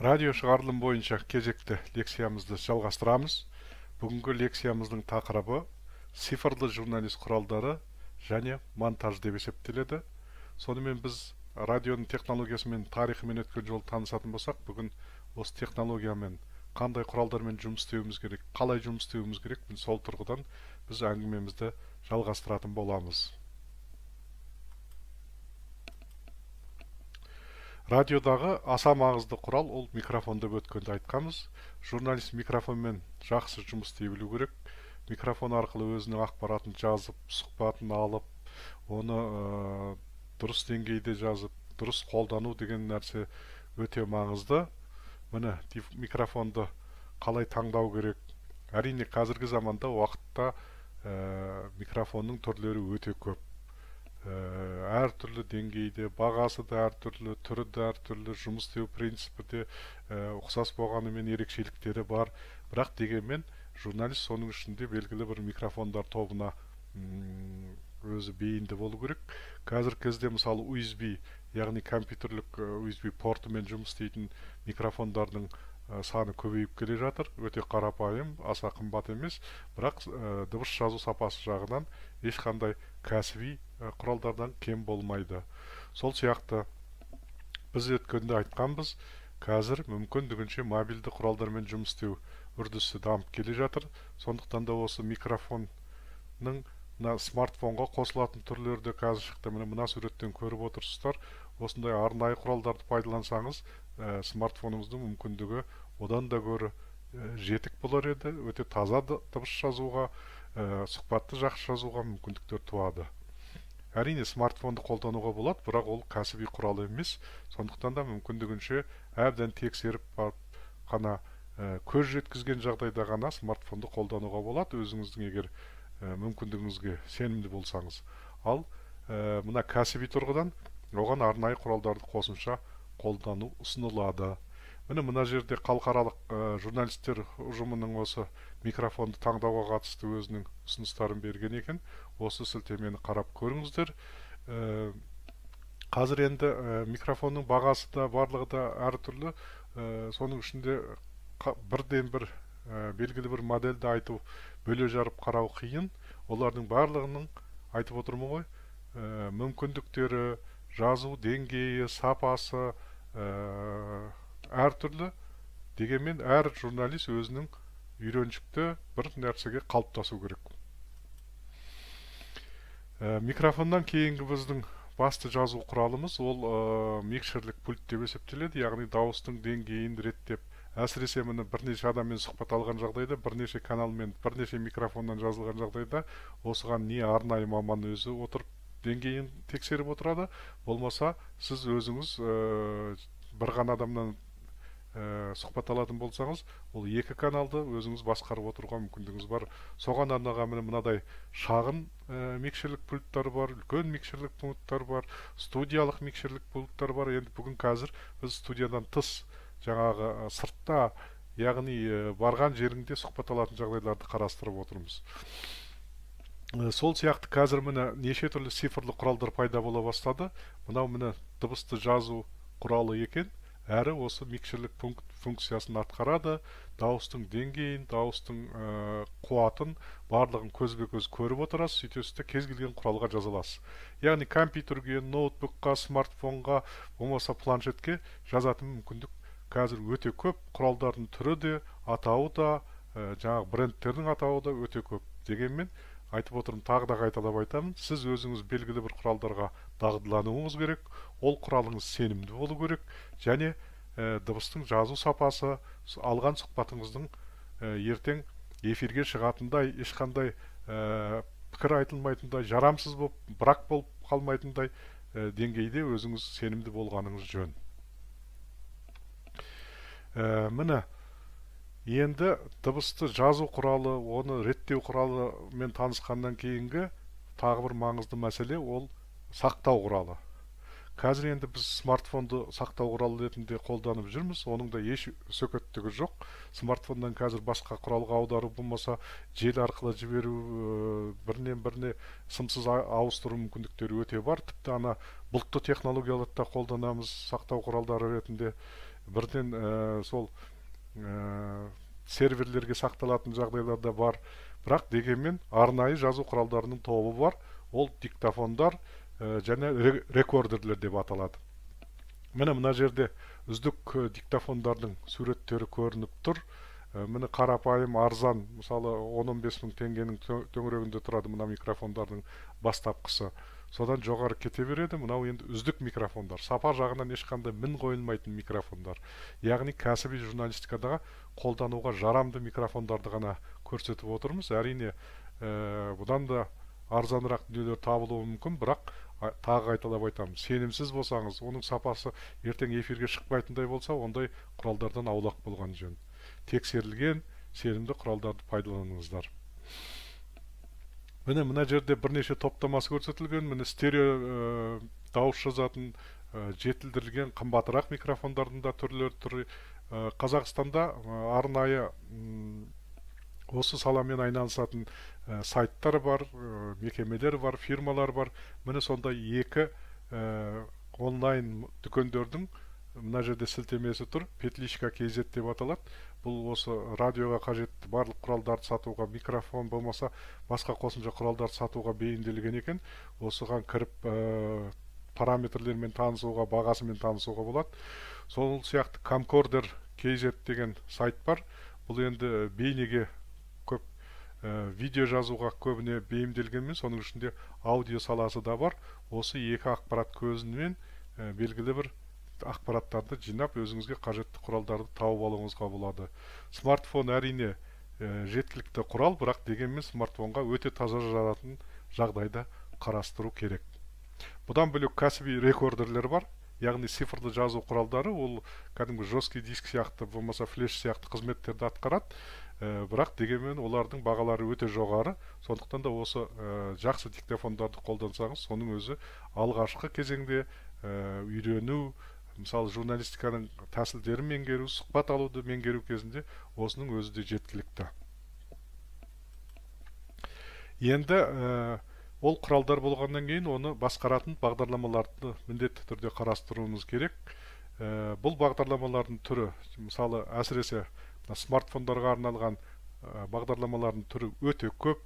Радио шығарылым бойынша кезекті лекциямызды жалғастырамыз. Бүгінгі лекциямыздың тақырыбы цифрлы журналист құралдары және монтаж деп есептеледі. Сонымен біз радионың технологиясымен, тарихымен өткен жолы танысатын болсақ, бүгін осы технологиямен қандай құралдармен жұмыс істеуіміз керек, қалай жұмыс істеуіміз керек, сол тұрғыдан біз әңгімемізді жалғастыратын боламыз. Радиодағы аса маңызды құрал ол микрофон деп өткенде айтқанбыз. Журналист микрофонмен жақсы жұмыс істей білу керек. Микрофон арқылы өзінің ақпаратын жазып, сұхбатын алып, оны дұрыс деңгейде жазып, дұрыс қолдану деген нәрсе өте маңызды. Міне, микрофонды қалай таңдау керек? Әрине, қазіргі заманда уақытта микрофонның түрлері өте көп. Әртүрлі деңгейде, бағасы да әртүрлі, түрі де әртүрлі, жұмыс істеу принципі де ұқсас болғанымен ерекшеліктері бар. Бірақ дегенмен журналист соның ішінде белгілі бір микрофондар тобына өзі бейінді болу керек. Қазіргі кезде мысалы USB, яғни компьютерлік USB портымен жұмыс істейтін микрофондардың саны көбейіп келе жатыр. Өте қарапайым, аса қымбат емес, бірақ дыбыс жазу сапасы жағынан ешқандай кәсіби құралдардан кем болмайды. Сол сияқты біз өткенде айтқанбыз, қазір мүмкіндігінше мобильді құралдармен жұмыс істеу үрдісі дамып келе жатыр. Сондықтан да осы микрофонның мына смартфонға қосылатын түрлері де қазір шықты. Міне, мына суреттен көріп отырсыздар. Осындай арнайы құралдарды пайдалансаңыз, смартфоныңыздың мүмкіндігі одан да гөрі жетік болар еді. Өте таза дыбыс жазуға, сұхбатты жақсы жазуға мүмкіндіктер туады. Әрине, смартфонды қолдануға болады, бірақ ол кәсіби құрал емес. Сондықтан да мүмкіндігінше әбден тексеріп барып қана, көз жеткізген жағдайда ғана смартфонды қолдануға болады, өзіңіздің егер мүмкіндігіңізге сенімді болсаңыз. Ал мына кәсіби тұрғыдан оған арнайы құралдарды қосымша қолдану ұсынылады. Міне, мына жерде халықаралық журналистер ұжымының осы микрофонды таңдауға қатысты өзінің ұсыныстарын берген екен. Осы сілтемені қарап көріңіздер. Қазір енді микрофонның бағасы да барлығы да әртүрлі. Соның ішінде бірден бір белгілі бір модельді айту, бөле жарып қарау қиын. Олардың барлығының, айтып отырмын ғой, мүмкіндіктері, жазу деңгейі, сапасы әртүрлі. Дегенмен әр журналист өзінің үйреншікті бір нәрсеге қалыптасу керек. Микрофоннан кейінгі біздің басты жазу құралымыз ол микшерлік пульт деп есептеледі. Яғни дауыстың деңгейін реттеп, әсіресе міне бірнеше адаммен сұхбат алған жағдайда, бірнеше каналмен, бірнеше микрофоннан жазылған жағдайда осыған не арнайы маман өзі отырып деңгейін тексеріп отырады, болмаса сіз өзіңіз бір ғана адамнан сұхбат алатын болсаңыз, ол екі каналды өзіңіз басқарып отыруға мүмкіндігіңіз бар. Соған арналған міне мынадай шағын микшерлік пульттар бар, үлкен микшерлік пульттар бар, студиялық микшерлік пульттар бар. Енді бүгін қазір біз студиядан тыс, жаңағы сыртта, яғни барған жеріңде сұхбат алатын жағдайларды қарастырып отырмыз. Сол сияқты қазір міне неше түрлі цифрлы құралдар пайда бола бастады. Мынау міне дыбысты жазу құралы екен. Әрі осы микшерлік функциясын атқарады. Дауыстың деңгейін, дауыстың қуатын барлығын көзбе-көз көріп отырасыз. Сөйтесіз де кез келген құралға жаза аласыз. Яғни компьютерге, ноутбукқа, смартфонға, болмаса планшетке жазатын мүмкіндік қазір өте көп. Құралдардың түрі де, атауы да, жаңағы брендтердің атауы да өте көп. Дегенмен айтып отырмын, тағы да қайталап айтамын, сіз өзіңіз белгілі бір құралдарға дағдылануыңыз керек, ол құралыңыз сенімді болу керек, және дыбыстың жазу сапасы, алған сұхбатыңыздың ертең эфирге шығатындай, ешқандай пікір айтылмайтындай, жарамсыз болып, брак болып қалмайтындай деңгейде өзіңіз сенімді болғаныңыз жөн. Міне, енді дыбысты жазу құралы, оны реттеу құралымен танысқаннан кейінгі тағы бір маңызды мәселе ол сақтау құралы. Қазір енді біз смартфонды сақтау құралы ретінде қолданып жүрміз, оның да еш сөкеттігі жоқ. Смартфоннан қазір басқа құралға аудару, болмаса желі арқылы жіберу, бірінен біріне сымсыз ауыстыру мүмкіндіктері өте бар. Тіпті ана бұлтты технологияларды да қолданамыз сақтау құралдары ретінде. Бірден сол серверлерге сақталатын жағдайлар да бар. Бірақ дегенмен арнайы жазу құралдарының тобы бар. Ол диктофондар және рекордерлер деп аталады. Міне, мына жерде үздік диктофондардың суреттері көрініп тұр. Міне, қарапайым, арзан, мысалы, 10-15 мың теңгенің төңірегінде тұрады мына микрофондардың бастапқысы. Содан жоғары кете береді. Мынау енді үздік микрофондар, сапа жағынан ешқандай мін қойылмайтын микрофондар, яғни кәсіби журналистикадағы қолдануға жарамды микрофондарды ғана көрсетіп отырмыз. Әрине, бұдан да арзанырақ дүниелер табылуы мүмкін, бірақ тағы қайталап айтамын, сенімсіз болсаңыз, оның сапасы ертең эфирге шықпайтындай болса, ондай құралдардан аулақ болған жөн. Тексерілген, сенімді құралдарды пайдаланыңыздар. Міне, мына жерде бірнеше топтамасы көрсетілген. Міне, стерео дауыс жазатын жетілдірілген қымбатырақ микрофондардың да түрлері тұр. Қазақстанда арнайы осы саламен айналысатын сайттар бар, мекемелер бар, фирмалар бар. Міне, сондай екі онлайн дүкендердің мына жерде сілтемесі тұр. Петличка kz деп аталады. Бұл осы радиоға қажетті барлық құралдарды сатуға, микрофон болмаса басқа қосымша құралдарды сатуға бейімделген екен. Осыған кіріп, параметрлермен танысуға, бағасымен танысуға болады. Сол сияқты Камкордер kz деген сайт бар. Бұл енді бейнеге көп, видео жазуға көбіне бейімделгенмен, соның ішінде аудио саласы да бар. Осы екі ақпарат көзімен белгілі бір ақпараттарды жинап, өзіңізге қажетті құралдарды тауып алуыңызға болады. Смартфон, әрине, жеткілікті құрал, бірақ дегенмен смартфонға өте таза жазатын жағдайда қарастыру керек. Бұдан бөлек кәсіби рекордерлер бар, яғни цифрлы жазу құралдары. Ол кәдімгі жесткий диск сияқты, болмаса флеш сияқты қызметтерді атқарады. Бірақ дегенмен олардың бағалары өте жоғары. Сондықтан да осы жақсы диктофондарды қолдансаңыз, соның өзі алғашқы кезеңде үйрену, мысалы, журналистиканың тәсілдерін меңгеру, сұхбат алуды меңгеру кезінде осының өзі де жеткілікті. Енді ол құралдар болғаннан кейін оны басқаратын бағдарламаларды міндетті түрде қарастыруымыз керек. Бұл бағдарламалардың түрі, мысалы, әсіресе смартфондарға арналған бағдарламалардың түрі өте көп.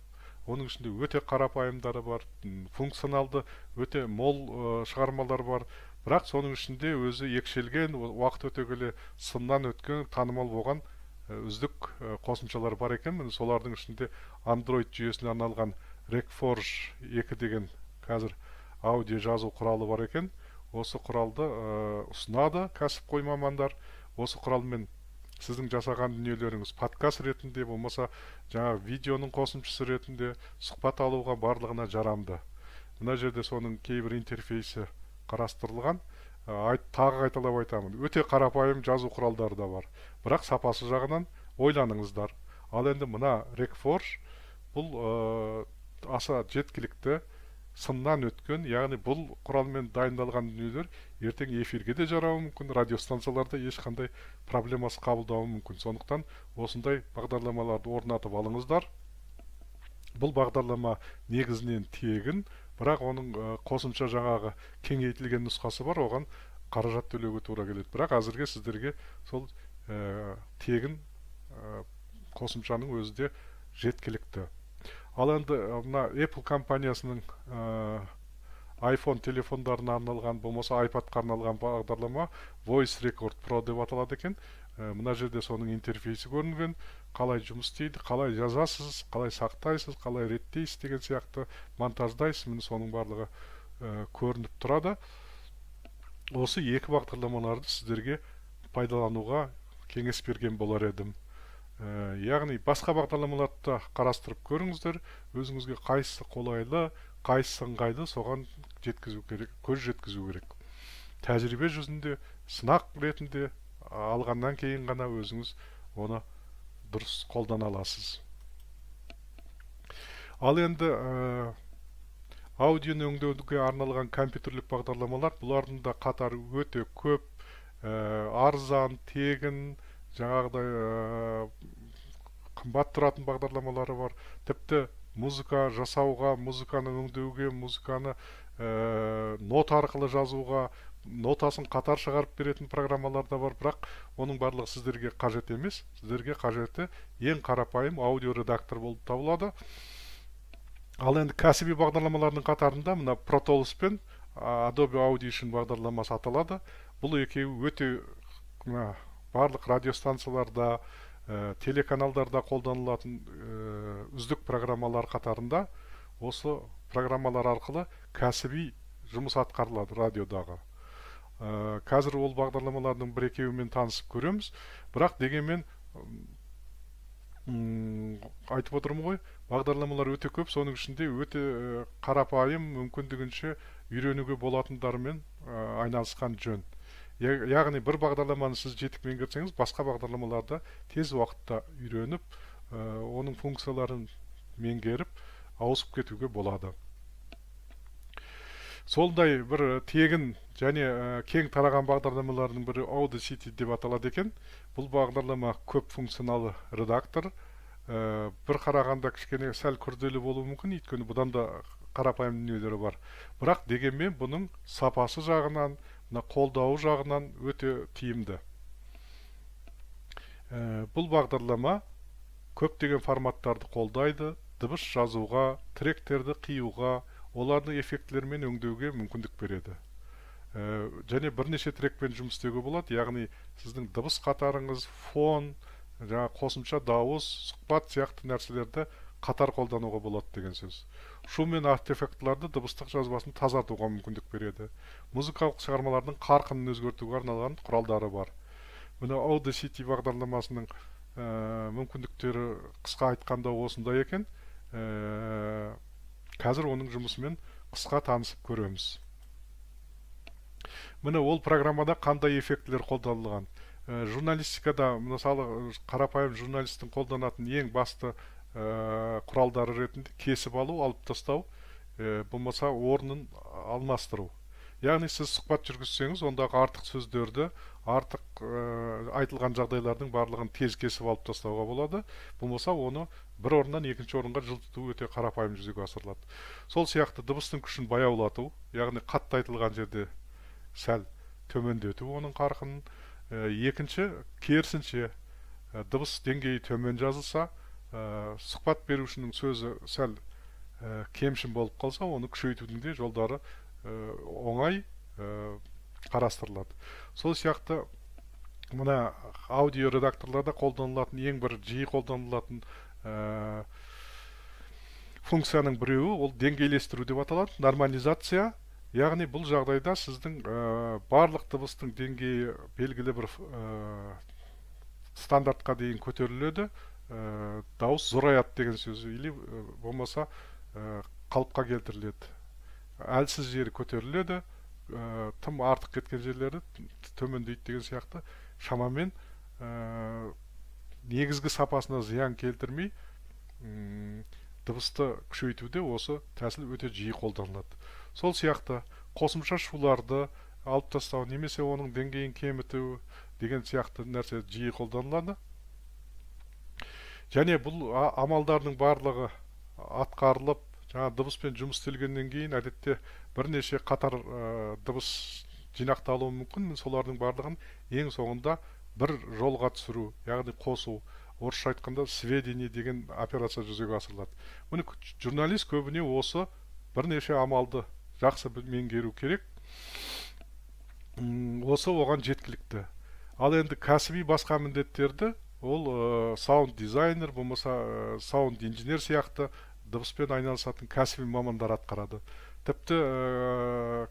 Оның ішінде өте қарапайымдары бар, функционалды өте мол шығармалар бар. Бірақ соның ішінде өзі екшелген, уақыт өте келе сыннан өткен, танымал болған үздік қосымшалар бар екен. Міне, солардың ішінде Android жүйесіне арналған RecForge 2 деген қазір аудио жазу құралы бар екен. Осы құралды ұсынады кәсіпқой мамандар. Осы құралмен сіздің жасаған дүниелеріңіз подкаст ретінде, болмаса жаңа видеоның қосымшасы ретінде сұхбат алуға барлығына жарамды. Мына жерде соның кейбір интерфейсі қарастырылған. Тағы қайталап айтамын, өте қарапайым жазу құралдары да бар, бірақ сапасы жағынан ойланыңыздар. Ал енді мына RecForge бұл аса жеткілікті, сыннан өткен, яғни бұл құралмен дайындалған дүниелер ертең эфирге де жарауы мүмкін, радиостанцияларда ешқандай проблемасыз қабылдауы мүмкін. Сондықтан осындай бағдарламаларды орнатып алыңыздар. Бұл бағдарлама негізінен тегін, бірақ оның қосымша жаңағы кеңейтілген нұсқасы бар, оған қаражат төлеуге тура келеді. Бірақ әзірге сіздерге сол тегін қосымшаның өзі де жеткілікті. Ал енді мына Apple компаниясының iPhone телефондарына арналған, болмаса iPadқа арналған бағдарлама Voice Record Pro деп аталады екен. Мына жерде соның интерфейсі көрінген, қалай жұмыс істейді, қалай жазасыз, қалай сақтайсыз, қалай реттейсіз деген сияқты, монтаждайсыз, міне, соның барлығы көрініп тұрады. Осы екі бағдарламаларды сіздерге пайдалануға кеңес берген болар едім. Яғни басқа бағдарламаларды да қарастырып көріңіздер, өзіңізге қайсысы қолайлы, қайсысы ыңғайлы, соған жеткізу керек, көз жеткізу керек. Тәжірибе жүзінде, сынақ ретінде алғаннан кейін ғана өзіңіз оны дұрыс қолдана аласыз. Ал енді аудионы өңдеуге арналған компьютерлік бағдарламалар, бұлардың да қатары өте көп, арзан, тегін, жаңағыдай қымбат тұратын бағдарламалары бар. Тіпті музыка жасауға, музыканы өңдеуге, музыканы нота арқылы жазуға, нотасын қатар шығарып беретін программалар да бар, бірақ оның барлығы сіздерге қажет емес. Сіздерге қажеті ең қарапайым аудиоредактор болып табылады. Ал енді кәсіби бағдарламалардың қатарында мына Pro Tools пен Adobe Audition бағдарламасы аталады. Бұл екеуі өте барлық радиостанцияларда, телеканалдарда қолданылатын үздік программалар қатарында. Осы программалар арқылы кәсіби жұмыс атқарылады радиодағы. Қазір ол бағдарламалардың бір екеуімен танысып көреміз. Бірақ дегенмен айтып отырмын ғой, бағдарламалар өте көп, соның ішінде өте қарапайым, мүмкіндігінше үйренуге болатындарымен айналысқан жөн. Яғни бір бағдарламаны сіз жетік меңгерсеңіз, басқа бағдарламаларды тез уақытта үйреніп, оның функцияларын меңгеріп, ауысып кетуге болады. Сондай бір тегін және кең тараған бағдарламалардың бірі Audacity деп аталады екен. Бұл бағдарлама көп функционалы редактор. Бір қарағанда кішкене сәл күрделі болуы мүмкін, өйткені бұдан да қарапайым дүниелері бар. Бірақ дегенмен бұның сапасы жағынан, мына қолдауы жағынан өте тиімді. Бұл бағдарлама көптеген форматтарды қолдайды, дыбыс жазуға, тректерді қиюға, олардың эффектілерімен өңдеуге мүмкіндік береді. Және бірнеше трекпен жұмыс істеуге болады, яғни сіздің дыбыс қатарыңыз, фон, жаңа қосымша дауыс, сұхбат сияқты нәрселерді қатар қолдануға болады деген сөз. Шу мен артефактыларды дыбыстық жазбасын тазартуға мүмкіндік береді. Музыкалық шығармалардың қарқынын өзгертуге арналған құралдары бар. Міне Audacity бағдарламасының мүмкіндіктері қысқа айтқанда осындай екен. Қазір оның жұмысымен қысқа танысып көреміз. Міне ол программада қандай эффектілер қолданылған. Журналистикада, мысалы, қарапайым журналистің қолданатын ең басты құралдары ретінде кесіп алу, алып тастау, болмаса орнын алмастыру. Яғни сіз сұхбат жүргізсеңіз, ондағы артық сөздерді, артық айтылған жағдайлардың барлығын тез кесіп алып тастауға болады. Болмаса оны бір орыннан екінші орынға жылжыту өте қарапайым жүзеге асырылады. Сол сияқты дыбыстың күшін баяулату, яғни қатты айтылған жерде сәл төмендету оның қарқынын. Екінші, керісінше, дыбыс деңгейі төмен жазылса, сұхбат берушінің сөзі сәл кемшін болып қалса, оны күшейтудің де жолдары оңай қарастырылады. Сол сияқты мына аудио редакторларда қолданылатын ең бір жиі қолданылатын функцияның біреуі ол деңгейлестіру деп аталады, нормализация. Яғни бұл жағдайда сіздің барлық дыбыстың деңгейі белгілі бір стандартқа дейін көтеріледі, дауыс зораяды деген сөз, или болмаса қалыпқа келтіріледі. Әлсіз жері көтеріледі, тым артық кеткен жерлері төмендейді деген сияқты, шамамен негізгі сапасына зиян келтірмей дыбысты күшейтуде осы тәсіл өте жиі қолданылады. Сол сияқты қосымша шуларды алып тастау немесе оның деңгейін кеміту деген сияқты нәрсе жиі қолданылады. Және бұл амалдардың барлығы атқарылып, жаңа дыбыспен жұмыс істелгеннен кейін әдетте бірнеше қатар дыбыс жинақталуы мүмкін. Солардың барлығын ең соңында бір жолға түсіру, яғни қосу, орысша айтқанда сведение деген операция жүзеге асырылады. Мұны журналист көбіне осы бірнеше амалды жақсы меңгеру керек. Осы оған жеткілікті. Ал енді кәсіби басқа міндеттерді ол саунд дизайнер, болмаса саунд инженер сияқты дыбыспен айналысатын кәсіби мамандар атқарады. Тіпті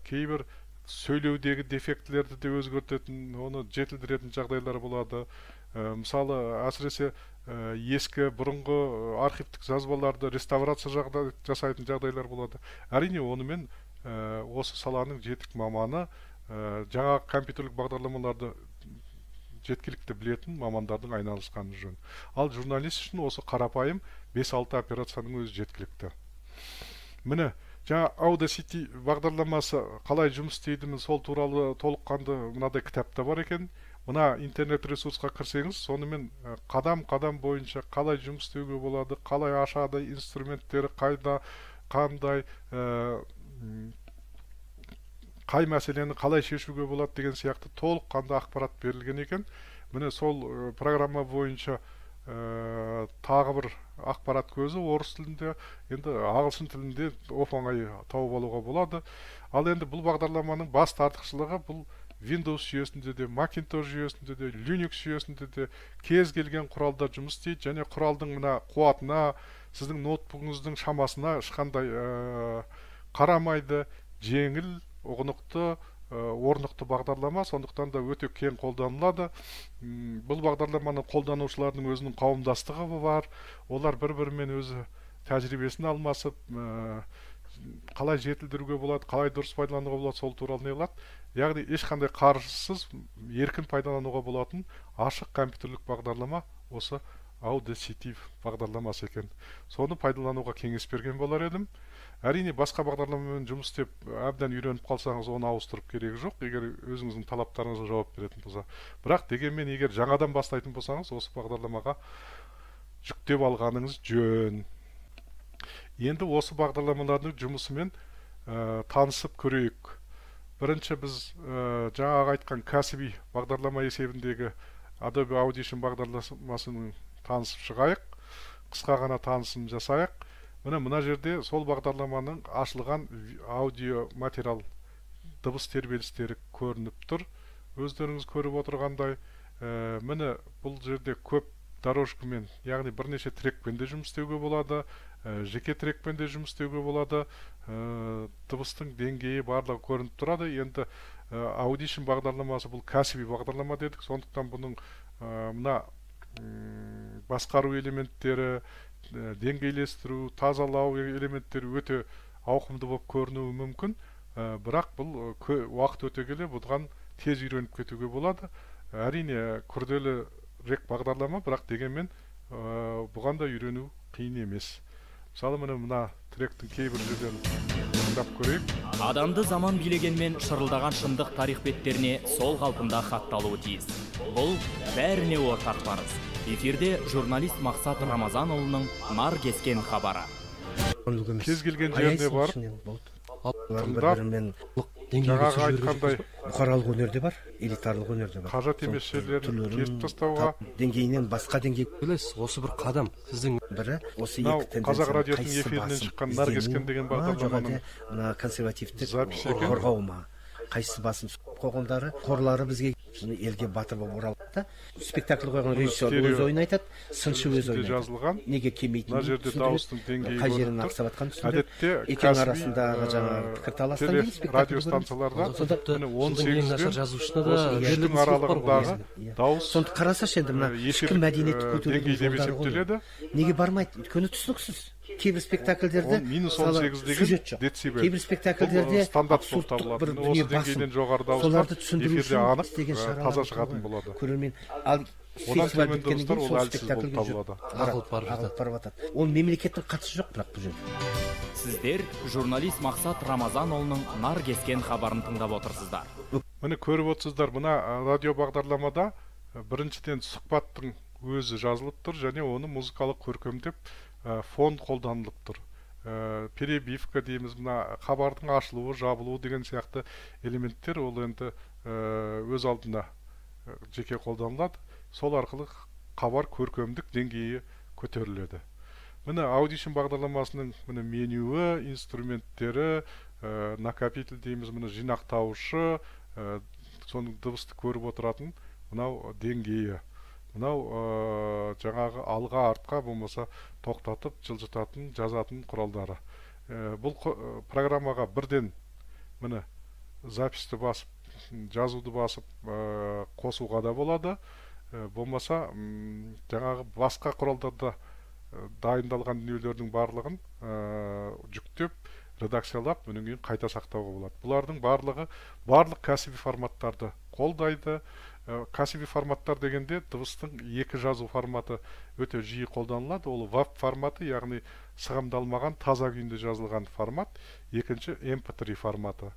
кейбір сөйлеудегі дефектілерді де өзгертетін, оны жетілдіретін жағдайлар болады. Мысалы, әсіресе ескі бұрынғы архивтік жазбаларды реставрация жасайтын жағдайлар болады. Әрине, онымен осы саланың жетік маманы, жаңа компьютерлік бағдарламаларды жеткілікті білетін мамандардың айналысқаны жөн. Ал журналист үшін осы қарапайым 5-6 операцияның өзі жеткілікті. Міне, жаңа Audacity бағдарламасы қалай жұмыс істейді, сол туралы толыққанды мынадай кітапта бар екен. Мына интернет ресурсқа кірсеңіз, сонымен қадам-қадам бойынша қалай жұмыс істеуге болады, қалай ашады, инструменттері қайда, қандай, Қай мәселені қалай шешуге болады деген сияқты толыққанды ақпарат берілген екен. Міне сол программа бойынша тағы бір ақпарат көзі орыс тілінде, енді ағылшын тілінде оп-оңай тауып алуға болады. Ал енді бұл бағдарламаның басты артықшылығы бұл Windows жүйесінде де, Macintosh жүйесінде де, Linux жүйесінде де кез келген құралда жұмыс істейді және құралдың мына қуатына, сіздің ноутбугыңыздың шамасына ешқандай қарамайды, жеңіл, ұғынықты, орнықты бағдарлама, сондықтан да өте кең қолданылады. Бұл бағдарламаны қолданушылардың өзінің қауымдастығы бар, олар бір-бірімен өзі тәжірибесін алмасып, қалай жетілдіруге болады, қалай дұрыс пайдалануға болады, сол туралы не қылады. Яғни ешқандай қаржысыз еркін пайдалануға болатын ашық компьютерлік бағдарлама осы Audacity бағдарламасы екен. Соны пайдалануға кеңес берген болар едім. Әрине басқа бағдарламамен жұмыс істеп әбден үйреніп қалсаңыз, оны ауыстырып керегі жоқ, егер өзіңіздің талаптарыңызға жауап беретін болса. Бірақ дегенмен егер жаңадан бастайтын болсаңыз, осы бағдарламаға жүктеп алғаныңыз жөн. Енді осы бағдарламалардың жұмысымен танысып көрейік. Бірінші біз жаңағы айтқан кәсіби бағдарлама есебіндегі Adobe Audition бағдарламасының танысып шығайық. Қысқа ғана танысым жасайық. Міне мына жерде сол бағдарламаның ашылған аудио материал дыбыс тербелістері көрініп тұр. Өздеріңіз көріп отырғандай, міне бұл жерде көп дорожкамен, яғни бірнеше трекпен де жұмыс істеуге болады, жеке трекпен де жұмыс істеуге болады. Дыбыстың деңгейі барлығы көрініп тұрады. Енді Audition бағдарламасы бұл кәсіби бағдарлама дедік, сондықтан бұның мына басқару элементтері, деңгейлестіру, тазалау элементтері өте ауқымды болып көрінуі мүмкін. Бірақ бұл уақыт өте келе бұған тез үйреніп кетуге болады. Әрине күрделірек бағдарлама, бірақ дегенмен бұған да үйрену қиын емес. Мысалы міне мына тректің кейбір жерлерін тыңдап көрейік. Адамды заман билегенмен шырылдаған шындық тарих беттеріне сол қалпында хатталуы тиіс. Бұл бәріне ортақ парыз. Эфирде журналист Мақсат Рамазанұлының нар кескен хабары. Кез келген жеріне барып тыңдап, жаңағы айтқандай бұқаралық өнер де бар, элитарлық өнер де бар. Қажет емес жерлерін кесіп тастауға, деңгейінен басқа деңгей. Білесіз, осы бір қадам сіздің бірі осы екі тенденция. Қазақ радиосының эфирінен шыққан нар кескен деген бағдарламаның мына консервативтік қорғау ма, қайсысы басым қоғамдары, қорлары бізге елге батыр болып оралды да. Спектакль қойған режиссер өз ойын айтады, сыншы өз ойын айтады. Неге келмейтінін мына жерде дауыстың деңгейі қай жерін ақсап жатқанын түсіндіреді. Әдетте екеуінің арасындағы жаңағы пікірталастан кейін спектакль радиостанцияларда міне 18 пен жазушысына да берілетін аралығындағы дауыс. Сонда қарасашы енді мына ішкі мәдениетті көтерудің жолдары ғой. Неге бармайды? Өйткені түсініксіз. Кейбір спектакльдерде минус 18 деген децибел. Кейбір спектакльдерде стандарт болып табылады. Осы деңгейден жоғары дауыстар эфирде анық таза шығатын болады. Көрермен ал одан төмен дыбыстар ол әлсіз болып табылады. Ағылып барып жатады. Ол мемлекеттің қатысы жоқ бірақ бұл жерде. Сіздер журналист Мақсат Рамазанұлының нар кескен хабарын тыңдап отырсыздар. Міне көріп отырсыздар, мына радио бағдарламада біріншіден сұхбаттың өзі жазылып тұр және оны музыкалық көркемдеп фон қолданылып тұр. Перебивка дейміз, мына хабардың ашылуы, жабылуы деген сияқты элементтер ол енді өз алдына жеке қолданылады. Сол арқылы хабар көркемдік деңгейі көтеріледі. Міне Audition бағдарламасының міне менюі, инструменттері, накопитель дейміз, міне жинақтаушы, соның дыбысты көріп отыратын мынау деңгейі. Мынау жаңағы алға, артқа болмаса тоқтатып, жылжытатын, жазатын құралдары. Бұл программаға бірден міне записті басып, жазуды басып қосуға да болады. Болмаса жаңағы басқа құралдарда дайындалған дүниелердің барлығын жүктеп, редакциялап, мұнан кейін қайта сақтауға болады. Бұлардың барлығы барлық кәсіби форматтарды қолдайды. Кәсіби форматтар дегенде дыбыстың екі жазу форматы өте жиі қолданылады. Ол WAV форматы, яғни сығымдалмаған таза күйінде жазылған формат. Екінші MP3 форматы.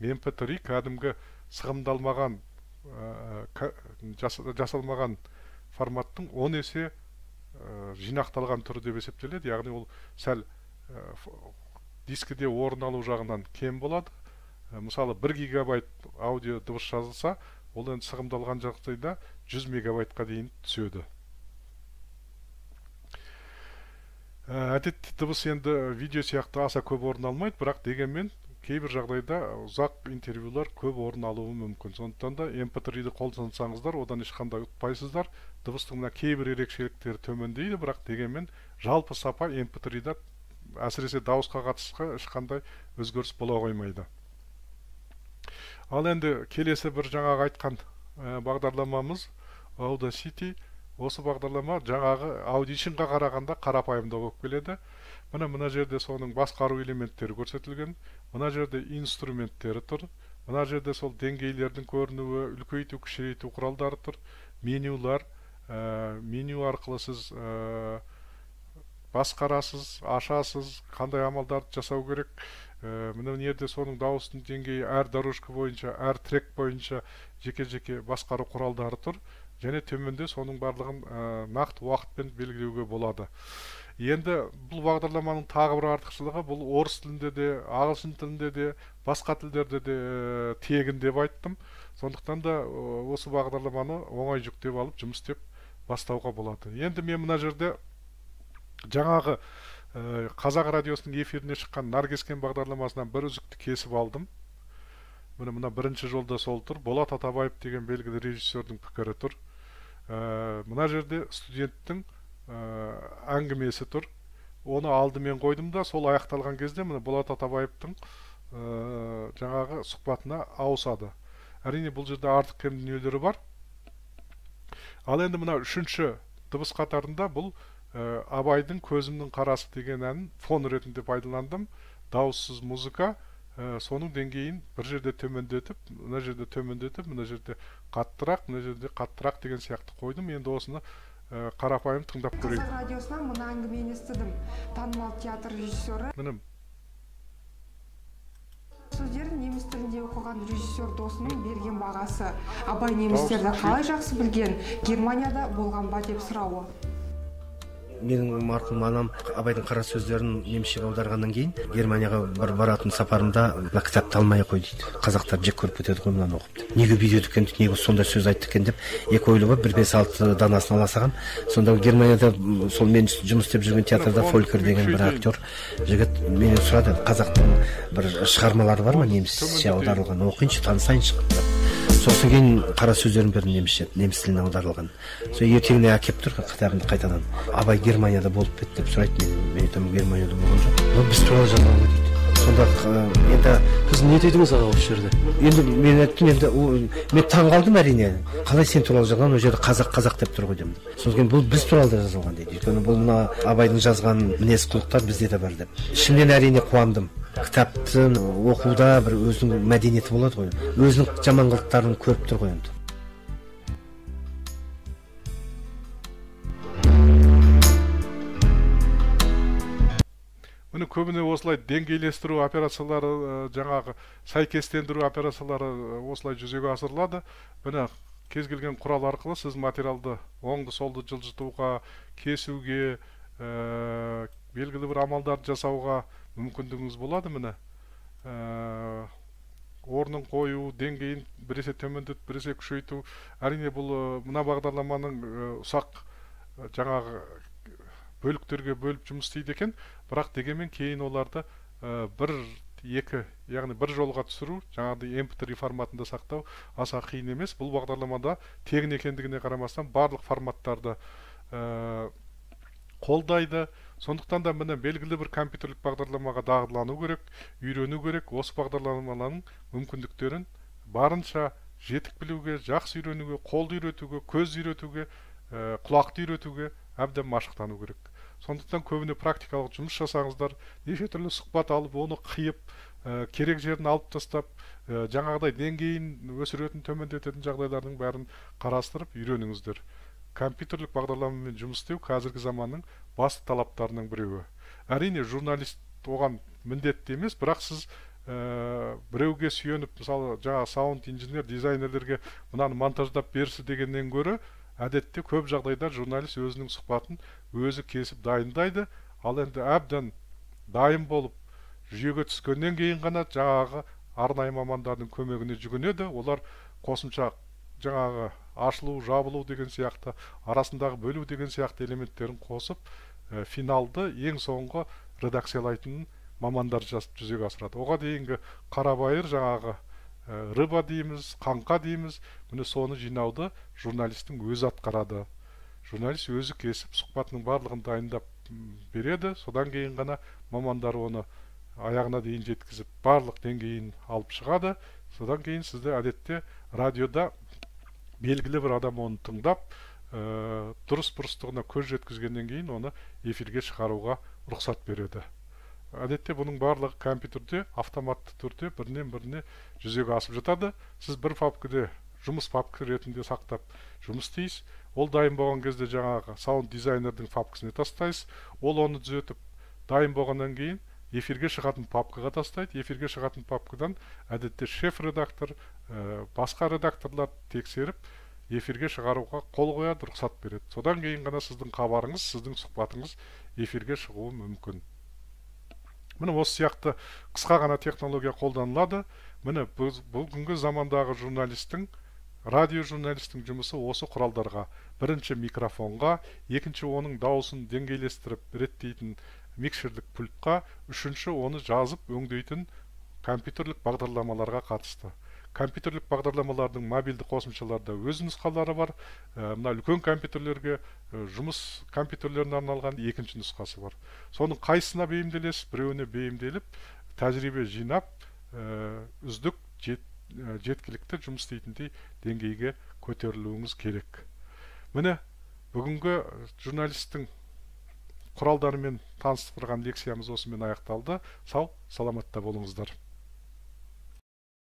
MP3 кәдімгі сығымдалмаған, жасалмаған форматтың 10 есе жинақталған түрі деп есептеледі. Яғни ол сәл дискіде орын алу жағынан кем болады. Мысалы, 1 гигабайт аудио дыбыс жазылса, ол енді сығымдалған жағдайда 100 мегабайтқа дейін түседі. Әдетте дыбыс енді видео сияқты аса көп орын алмайды, бірақ дегенмен кейбір жағдайда ұзақ интервьюлар көп орын алуы мүмкін. Сондықтан да MP3-ді қолдансаңыздар, одан ешқандай ұтпайсыздар. Дыбыстың мына кейбір ерекшеліктері төмендейді, бірақ дегенмен жалпы сапа MP3-да әсіресе дауысқа қатысты ешқандай өзгеріс бола қоймайды. Ал енді келесі бір жаңағы айтқан бағдарламамыз Audacity. Осы бағдарлама жаңағы Audition-ға қарағанда қарапайымдау болып келеді. Міне мына жерде соның басқару элементтері көрсетілген, мына жерде инструменттері тұр, мына жерде сол деңгейлердің көрінуі, үлкейту, кішірейту құралдары тұр, менюлар, меню арқылы сіз басқарасыз, ашасыз, қандай амалдарды жасау керек. Мына жерде соның дауыстың деңгейі әр дорожка бойынша, әр трек бойынша жеке-жеке басқару құралдары тұр. Және төменде соның барлығын нақты уақытпен белгілеуге болады. Енді бұл бағдарламаның тағы бір артықшылығы, бұл орыс тілінде де, ағылшын тілінде де, басқа тілдерде де тегін деп айттым. Сондықтан да осы бағдарламаны оңай жүктеп алып жұмыс істеп бастауға болады. Енді мен мына жерде жаңағы Қазақ радиосының эфиріне шыққан Наркескен бағдарламасынан бір үзікті кесіп алдым. Міне мына бірінші жолда сол тұр. Болат Атабаев деген белгілі режиссердің пікірі тұр. Мына жерде студенттің әңгімесі тұр. Оны алдымен қойдым да, сол аяқталған кезде міне Болат Атабаевтың жаңағы сұхбатына ауысады. Әрине бұл жерде артық кем дүниелері бар. Ал енді мына үшінші дыбыс қатарында бұл Абайдың Көзімнің қарасы деген әнін фон ретінде пайдаландым. Дауыссыз музыка, соның деңгейін бір жерде төмендетіп, мына жерде төмендетіп, мына жерде қаттырақ, мына жерде қаттырақ деген сияқты қойдым. Енді осыны қарапайым тыңдап көрейік. Қазақ радиосынан мына әңгімені естідім. Танымал театр режиссері. Міне. Сөздерін неміс тілінде оқыған режиссер досының берген бағасы. Абай немістерді қалай жақсы білген, Германияда болған ба деп сұрауы. Менің марқұм анам Абайдың қара сөздерін немісшеге аударғаннан кейін Германияға бір баратын сапарымда мына кітапты алмай қой дейді. Қазақтар жек көріп кетеді ғой мынаны оқып деп. Неге бүйтеді екен, неге сондай сөз айтты екен деп екі ойлы болып бір 5-6 данасын ала салғам. Сонда Германияда сол мен жұмыс істеп жүрген театрда Фолькер деген бір актер жігіт менен сұрады, қазақтың бір шығармалары бар ма немісше аударылған, оқиыншы, танысайыншы деп. Сосын кейін қара сөздердің бәрі неміс тіліне аударылған. Сол ертеңіне әкеп тұр кітабын қайтадан. Абай Германияда болып па еді деп сұрайды. Мен айтамын, Германияда болған жоқ. Ол біз туралы жазған ғой дейді. Сонда енді сіз не дедіңіз аға осы жерде? Енді мен айттым, енді мен таң қалдым әрине. Қалай сен туралы жазған, ол жерде қазақ қазақ деп тұр ғой деймін. Сосын кейін бұл біз туралы да жазылған дейді. Өйткені бұл мына Абайдың жазған мінез құлықтар бізде де бар деп. Ішімнен әрине қуандым. Кітапты оқуда бір өзінің мәдениеті болады ғой. Өзінің жаман қылықтарын көріп тұр ғой енді. Міне көбіне осылай деңгейлестіру операциялары, жаңағы сәйкестендіру операциялары осылай жүзеге асырылады. Міне кез келген құрал арқылы сіз материалды оңды солды жылжытуға, кесуге, белгілі бір амалдарды жасауға мүмкіндігіңіз болады. Міне орнын қою, деңгейін біресе төмендетіп, біресе күшейту. Әрине бұл мына бағдарламаның ұсақ жаңағы бөліктерге бөліп жұмыс істейді екен, бірақ дегенмен кейін оларды бір екі, яғни бір жолға түсіру, жаңағыдай MP3 форматында сақтау аса қиын емес. Бұл бағдарламада тегін екендігіне қарамастан барлық форматтарды қолдайды. Сондықтан да міне белгілі бір компьютерлік бағдарламаға дағдылану керек, үйрену керек. Осы бағдарламалардың мүмкіндіктерін барынша жетік білуге, жақсы үйренуге, қолды үйретуге, көзді үйретуге, құлақты үйретуге әбден машықтану керек. Сондықтан көбіне практикалық жұмыс жасаңыздар, неше түрлі сұхбат алып, оны қиып, керек жерін алып тастап, жаңағыдай деңгейін өсіретін, төмендететін жағдайлардың бәрін қарастырып үйреніңіздер. Компьютерлік бағдарламамен жұмыс істеу қазіргі заманның басты талаптарының біреуі. Әрине журналист оған міндетті емес, бірақ сіз біреуге сүйеніп, мысалы жаңа саунд инженер, дизайнерлерге мынаны монтаждап берсі дегеннен гөрі, әдетте көп жағдайда журналист өзінің сұхбатын өзі кесіп дайындайды. Ал енді әбден дайын болып жүйеге түскеннен кейін ғана жаңағы арнайы мамандардың көмегіне жүгінеді. Олар қосымша жаңағы ашылу, жабылу деген сияқты, арасындағы бөлу деген сияқты элементтерін қосып, финалды ең соңғы редакциялайтын мамандар жүзеге асырады. Оға дейінгі қарабайыр жаңағы рыба дейміз, қаңқа дейміз, міне соны жинауды журналистің өзі атқарады. Журналист өзі кесіп, сұхбатының барлығын дайындап береді. Содан кейін ғана мамандар оны аяғына дейін жеткізіп, барлық деңгейін алып шығады. Содан кейін сізді әдетте радиода белгілі бір адам оны тыңдап, дұрыс бұрыстығына көз жеткізгеннен кейін оны эфирге шығаруға рұқсат береді. Әдетте бұның барлығы компьютерде автоматты түрде бірінен біріне жүзеге асып жатады. Сіз бір папкіде жұмыс папкі ретінде сақтап жұмыс істейсіз. Ол дайын болған кезде жаңағы саунд дизайнердің папкісіне тастайсыз. Ол оны түзетіп дайын болғаннан кейін эфирге шығатын папкаға тастайды. Эфирге шығатын папкадан әдетте шеф редактор, басқа редакторлар тексеріп, эфирге шығаруға қол қояды, рұқсат береді. Содан кейін ғана сіздің хабарыңыз, сіздің сұхбатыңыз эфирге шығуы мүмкін. Міне осы сияқты қысқа ғана технология қолданылады. Міне бүгінгі замандағы журналистің, радио журналистің жұмысы осы құралдарға. Бірінші микрофонға, екінші оның дауысын деңгейлестіріп реттейтін микшерлік пультқа, үшінші оны жазып өңдейтін компьютерлік бағдарламаларға қатысты. Компьютерлік бағдарламалардың мобильді қосымшаларда өз нұсқалары бар. Мына үлкен компьютерлерге, жұмыс компьютерлеріне арналған екінші нұсқасы бар. Соның қайсысына бейімделесіз, біреуіне бейімделіп, тәжірибе жинап, үздік жеткілікті жұмыс істейтіндей деңгейге көтерілуіңіз керек. Міне бүгінгі журналистің құралдарымен таныстырған лекциямыз осымен аяқталды. Сау, саламатта болыңыздар.